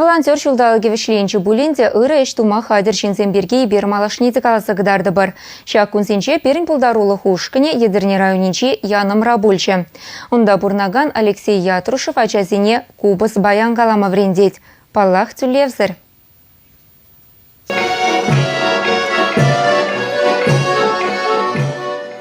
Волонтер ҫулталӑкӗ вӗҫленчӗ пулин те ырӑ ӗҫ тума хатӗр ҫынсем пирки эпир малашне те каласа кӑтартӑпӑр. Ҫак кунсенче пирӗн пултарулӑх ушкӑнӗ Етӗрне районӗнчи Янӑмра пулчӗ. Унта пурӑнакан Алексей Ятрушев ачасене купӑс баян калама вӗрентет. Паллах, тӳлевсӗр.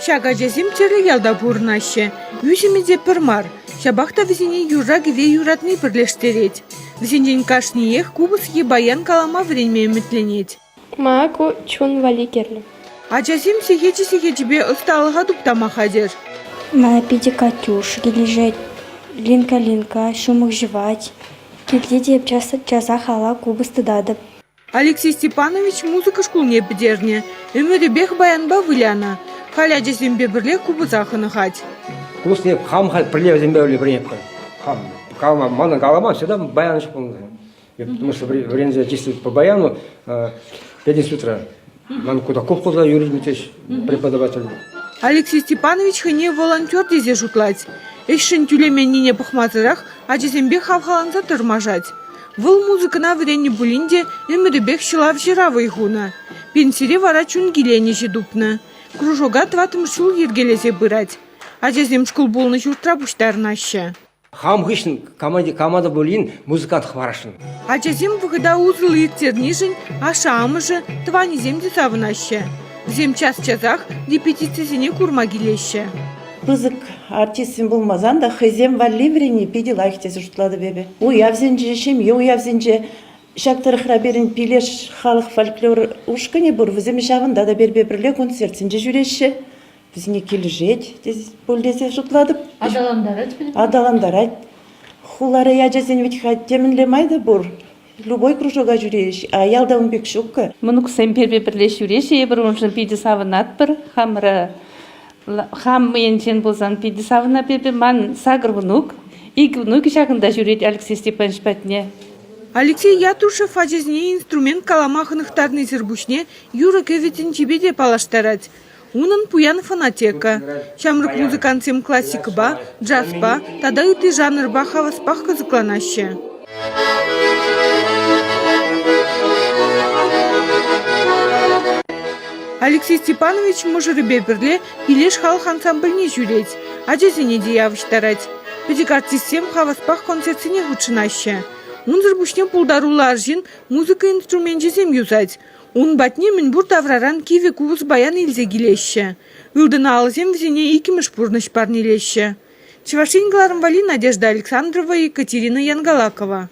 Ҫак ачасем тӗрлӗ ялта пурӑнаҫҫӗ. Ӳсӗмӗ те пӗр мар. Ҫапах та вӗсене юрра-кӗвве юратни пӗрлештерет. Вӗсенчен кашниех купӑс е баян калама вӗренме ӗмӗтленет. Мана ку чун валли кирлӗ. Ачасем сехечӗ-сехечӗпе ӑсталӑха туптама хатӗр. Мана питӗ Катюша килӗшет. Линка-линка, ҫумӑр ҫӑвать. Килте те час-часах алла купӑс тытатӑп. Алексей Степанович музыка шкулне пӗтернӗ. Ӗмӗрӗпех баянпа вылянӑ. Халь ачасемпе пӗрле купӑса хӑнӑхать. Купӑсне хам халь пӗрле вӗсемпе вӗренеп халь. Хам калама, манӑн калама всегда баян пулнӑ. Потому что вӗренсе чисто по баяну пединститутра. Ман Кудаков пулса Юрий Дмитриевич преподаватель. Алексей Степанович хӑйне волонтер тесе шутлать. Ӗҫшӗн тӳлеменнине пӑхмасӑрах ачасемпе хавхаланса тӑрмашать. Вӑл музыкӑна вӗреннӗ пулин те ӗмӗрӗпех ҫӑлавҫӑра вӑй хунӑ. Пенсире вара чун киленӗҫӗ тупнӑ. Кружока тӑваттӑмӗш ҫул йӗркелесе пырать. Ачасем шкул пулнӑ ҫуртра пуҫтарӑнаҫҫӗ. Хам хыҫҫӑн кама та пулин музыкант хӑварасшӑн. Ачасем вӑхӑта усӑллӑ ирттернишӗн ашшӗ-амӑшӗ, тӑванӗсем те савӑнаҫҫӗ. Вӗсем час-часах репетицисене курма килеҫҫӗ. Пысӑк артистсем пулмасан та хӑйсем валли вӗренни питӗ лайӑх тесе шутлатӑп эпӗ. Уявсенче, ҫемье уявсенче ҫак тӑрӑхра пирӗн Пилеш халӑх фольклор ушкӑнӗ пур. Вӗсем ҫавӑнта та пирпе пӗрле концертсенче ҫӳреҫҫӗ. Вӗсене килӗшет пуль тесе шутлатӑп. Аталантарать Аталантарать. Хулари ачасен вӗт-ха темӗнле май та пур. Любой кружока ҫӳрейӗҫ, а ялта ун пек ҫуккӑ. Мӑнуксем пирпе пӗрле ҫӳреҫҫӗ, эпир уншӑн питӗ савӑнатпӑр. Хамӑра хам енчен пулсан питӗ савӑнап эпӗ. Ман сакӑр мӑнук, икӗ мӑнукӗ ҫакӑнта ҫӳрет Алексей Степанович патне. Алексей Ятушев ачасене инструмент калама хӑнӑхтарнисӗр пуҫне юрӑ-кӗвӗ тӗнчипе те паллаштарать. Унӑн пуян фонотека. Ҫамрӑк музыкантсем классикӑпа, джазпа тата ытти жанрпа хаваспах кӑсӑкланаҫҫӗ. Алексей Степанович мӑшӑрӗпе пӗрле Пилеш халӑх ансамбльне ҫӳрет, ачасене те явӑҫтарать. Пӗчӗк артистсем хаваспах концертсене хутшӑнаҫҫӗ. Унсӑр пуҫне пултаруллӑ арҫын музыка инструменчӗсем юсать. Ун патне мӗнпур тавраран кивӗ купӑс баян илсе килеҫҫӗ. Ылтӑн алӑсем вӗсене иккӗмӗш пурнӑҫ парнелеҫҫӗ. Чӑваш Ен кӑларӑм валли Надежда Александрова, Екатерина Янгалакова.